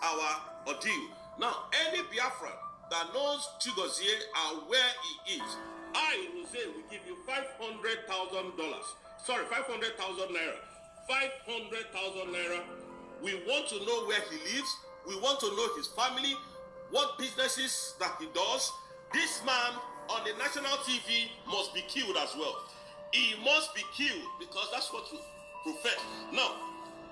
our ordeal. Now, any Biafran that knows Chigozie and where he is, I, Rose, will give you $500,000. Sorry, 500,000 naira. 500,000 naira. We want to know where he lives. We want to know his family, what businesses that he does. This man on the national TV must be killed as well. He must be killed because that's what you profess. Now,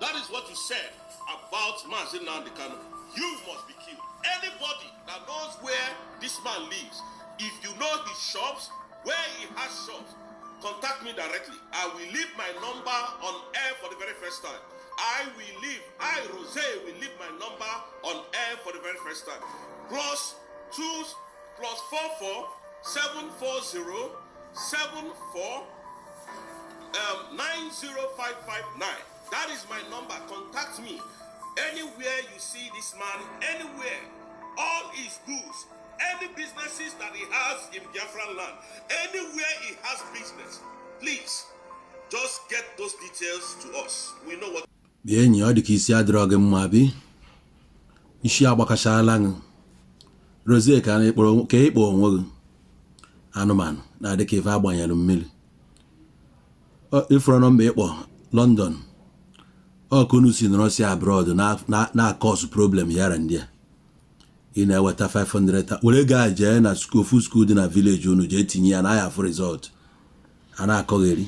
that is what you said about Mazi Nnamdi Kanu. You must be killed. Anybody that knows where this man lives, if you know his shops, where he has shops, contact me directly. I will leave my number on air for the very first time. I, Rose, will leave my number on air for the very first time. +2 +44 740 74 90559. That is my number. Contact me. Anywhere you see this man, anywhere, all his goods, any businesses that he has in Biafran land, anywhere he has business, please just get those details to us. We know what. Bịa enyi, ọ dị ka isi adịrọ gị mma. Bi isi agbakachala gị. Rozie ka na-ekpọrọ ka ịkpọ onwe gị anụmanụ na-adị ka ife agbanyere mmiri. Ịfụrụ nọmba ịkpọ London, ọ ka unu si nọrọ si abroad na-acause problem yara ndị a. Ị na-eweta 500, were gaa jee na ofu school dị na village unu, jee tinye ya na aya afụ result a na-akọgheri.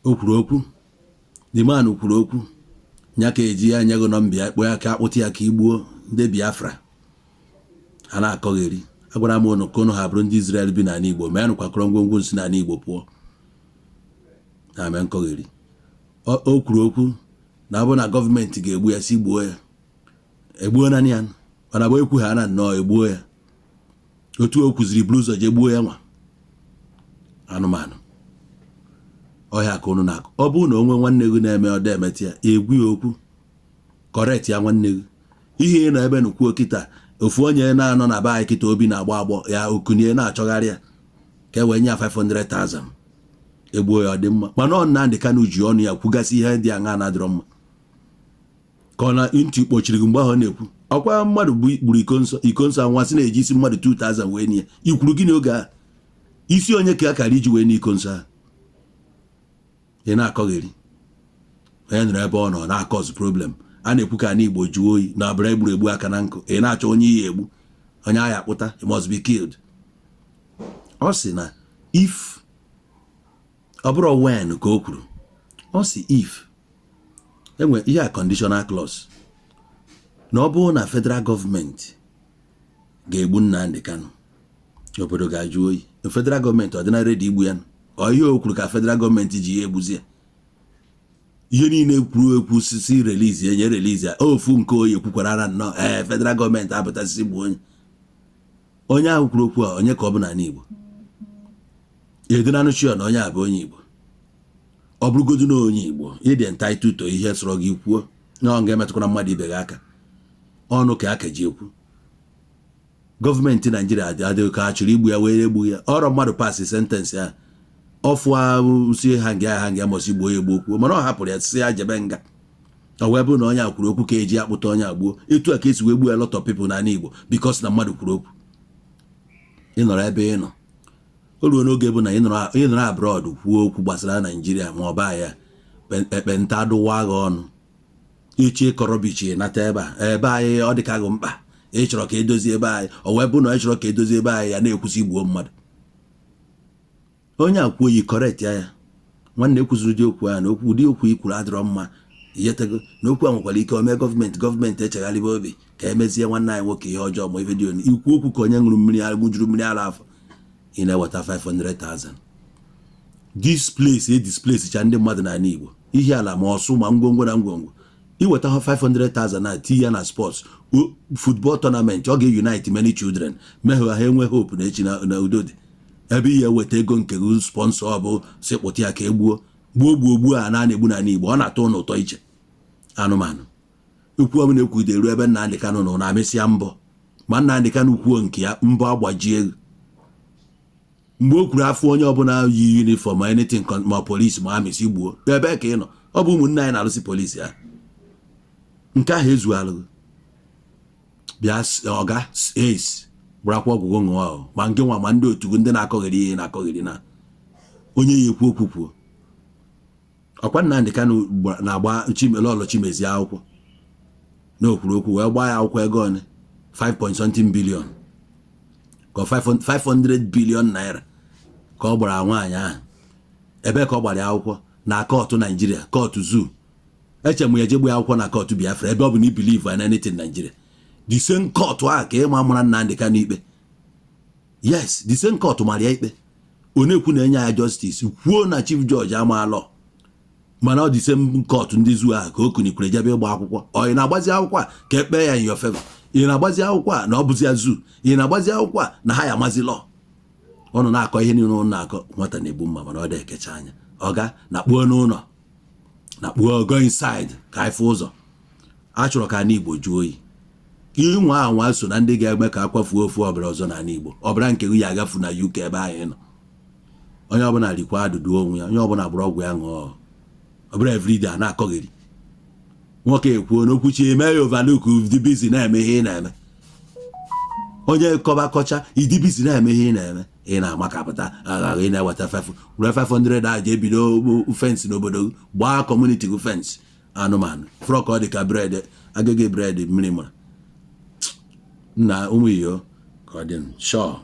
O kwuru okwu, the man kwuru okwu nya ka eji ya nye gị nọmba ya, kpọọ ya ka akpụta ya ka igbuo ndị Biafra a na-akọgheri. Agwara m unu ka unu ha bụrụ ndị Israel bi n'ala Igbo ma ya nụkwakọrọ ngwongwo nsi n'ala Igbo pụọ na ame nkọgheri. O kwuru okwu na ọ bụ na gọọmenti ga-egbu ya, si gbuo ya, egbuo naanị ya, mana bụ ekwu ha na nnọọ egbuo ya. Otu o kwuziri buru ụzọ jee gbuo ya nwa anụmanụ ọhịa ka unu na-akụ. Ọ bụrụ na onwe nwanne gị na-eme ọda emetụ ya, egwu ya okwu, correct ya nwanne gị. Ihe ị nọ ebe nkwuo kịta, ofu onye na-anọ na be anyị kịta, obi na-agbọ agbọ ya, okunie na-achọgharị ya ka e wee nye ya 500,000, egbuo ya, ọ dị mma. Mana ọ Nnamdị Kanụ ji ọnụ ya kwugasị ihe dị aṅa na-adịrọ mma ka ọ na ntị kpochiri gị mgbe ahụ ọ na-ekwu ọkwa mmadụ bụ gburu iko nsọ, iko nsọ anwa sị na-eji isi mmadụ 2000 wee nye ya. Ikwuru gịnị oge a? Isi onye ka a kara iji wee n'iko nsọ ahụ? Ị na-akọgheri onye nọrọ ebe ọ nọ na-acause problem. A na-ekwu ka ana Igbo jụọ oyi na ọbara egburu egbu aka na nkụ. Ị na-achọ onye iyi egbu, onye agha akpụta. He must be killed. Ọ sị na if, ọ bụrụ when ka o kwuru, ọ sị if enwe ihe a conditional clause na ọ bụrụ na federal gọọmenti ga-egbu Nnamdi Kanu, obodo ga-ajụ oyi. Federal gọọmenti ọ dịna ready igbu ya? Ọ ihe o kwuru ka federal gọọmenti ji ya egbuzi ya. Ihe niile kwuru ekwu sisi release, enye release ya. Ofu nke oyi ekwukwara ara nnọọ, ee, federal gọọmenti apụtasị gbuo onye. Onye ahụ kwuru okwu a, onye ka ọ bụ n'ala Igbo? Edinanụ na onye a bụ onye Igbo. Ọ bụrụgodu na onye Igbo, ịdị entitled to ihe sọrọ gị kwuo na ọ ga-emetụkwara mmadụ ibe gị aka ọnụ ka aka ji ekwu. Gọọmenti Naijiria adịghị ka ha chọrọ igbu ya wee egbu ya. Ọrọ mmadụ pass sentence ya, ọfụ si ha nga ha nga mọsi gbuo ya, egbuo kwuo, mana ọ hapụrụ ya, si ya jebe nga. Ọ wee bụrụ na onye a kwuru okwu ka eji akpụta onye a gbuo. Etu a ka esi wee gbuo a lot of people n'ala Igbo because na mmadụ kwuru okwu. Ị nọrọ ebe ị nọ, o ruo n'oge bụ na ị nọrọ abroad kwuo okwu gbasara Naijiria ma ọ baa ya ekpenta dụwa gị ọnụ, ichi ịkọrọ bichi nata ebe a, ebe anyị ọ dịka gị mkpa ị chọrọ ka edozie ebe anyị. Ọ wee bụ na ị chọrọ ka edozie ebe anyị, ya na-ekwusi igbuo mmadụ. Onye a kwuo yi, correct ya. Ya nwanne ekwuziri ụdị okwu ahụ na okwu, ụdị okwu i kwuru adịrọ mma. Ihetego na okwu a nwekwara ike o mee gọọmenti, gọọmenti echegharịba obi ka emezie nwanne anyị nwoke ihe ọjọọ ma ife dị onu. Ikwu okwu ka onye ṅụrụ mmiri, ṅụjuru mmiri ara afọ. Ị na-eweta 500,000, displace e displace cha ndị mmadụ n'ala Igbo, ihe ala ma ọsụ ma ngwongwo na ngwongwo. Iweta ha 500,000 na tinye ya na sports, football tournament, ọ ga-unite many children, mee ha enwe hope na echi na udo dị. Ebe ihe eweta ego nke gị sponsor, ọ bụ si kpụta ya ka e gbuo gbuo gbuo gbuo a na-egbu n'ala Igbo, ọ na-atọ ụnụ ụtọ iche. Anụmanụ ikwu ọbụla ekwugide ruo ebe Nnamdị Kanụ nọ na-amịsịa mbọ, ma Nnamdị Kanụ kwuo nke ya, mbọ agbajie ego. Mgbe o kwuru afọ onye ọbụla yi uniform, anything, ma polisi ma army, si gbuo, ebe ka ị nọ? Ọ bụ ụmụnne anyị na-alụsị polisi ahụ. Nke ahụ ezualụghị. Bịa ọga ace, gbarakwa ọgwụgwọ ṅụọ ahụ. Ma nke nwa, ma ndị otu gị, ndị na-akọghịrị ihe na-akọghịrị na onye ya ekwu okwu kwuo. Ọkwa Nnamdị Kanụ na-agba Lọlọ Chimezie akwụkwọ na okwuru okwu wee gbaa ya akwụkwọ ego one 5 point something billion, ka ọ 500 billion naira ka ọ gbara nwaanyị ahụ. Ebe ka ọ gbara ya akwụkwọ? Na court Naijiria, court zoo. Eche m ya ejegbu ya akwụkwọ na court Biafra, ebe ọ bụ na believe in anything Nigeria. The same court ahụ ka ịma mara Nnamdị Kanụ ikpe. Yes, the same court mara ya ikpe. Ọ na-ekwu na enye ya justice, kwuo na chief judge amaala, mana ọ dị same court ndị zoo ahụ ka o kunikwere jebe ịgba akwụkwọ. Ọ ị na-agbazi akwụkwọ a ka ekpee ya in your favor? Ị na-agbazi akwụkwọ a na ọ bụzi ya zoo? Ị na-agbazi akwụkwọ a na ha ya amazi law? Ọnụ na-akọ ihe niile ụnụ na-akọ. Nwata na-egbu mma, mana ọ dị ekecha anya. Ọga na kpuo n'ụlọ, na kpuo, go inside ka anyị fụ ụzọ. A chọrọ ka ana Igbo jụọ oyi. Inwe anwa so na ndị ga-eme ka akwafuo ofu ọbara ọzọ n'ala Igbo. Ọbara nke gị ya agafu na UK ebe anyị nọ. Onye ọbụla rikwa adụdụ onwe ya, onye ọbụla gbụrụ ọgwụ ya ṅụọ. Ọ bụrụ everyday a na-akọghịrị. Nwoke ekwuo n'okwuchi eme ya overlook, dị busy na-eme ihe ị na-eme. Onye kọba kọcha, ịdị busy na-eme ihe ị na-eme. Ị na-amakapụta agha, ị na-eweta 5 were 500 a ji ebido fence n'obodo gị, gbaa community gị fence. Anụmanụ frọ ka ọ dị ka bread, agịgị bread mmiri mara nna ụmụ iyo ka ọ dị sure.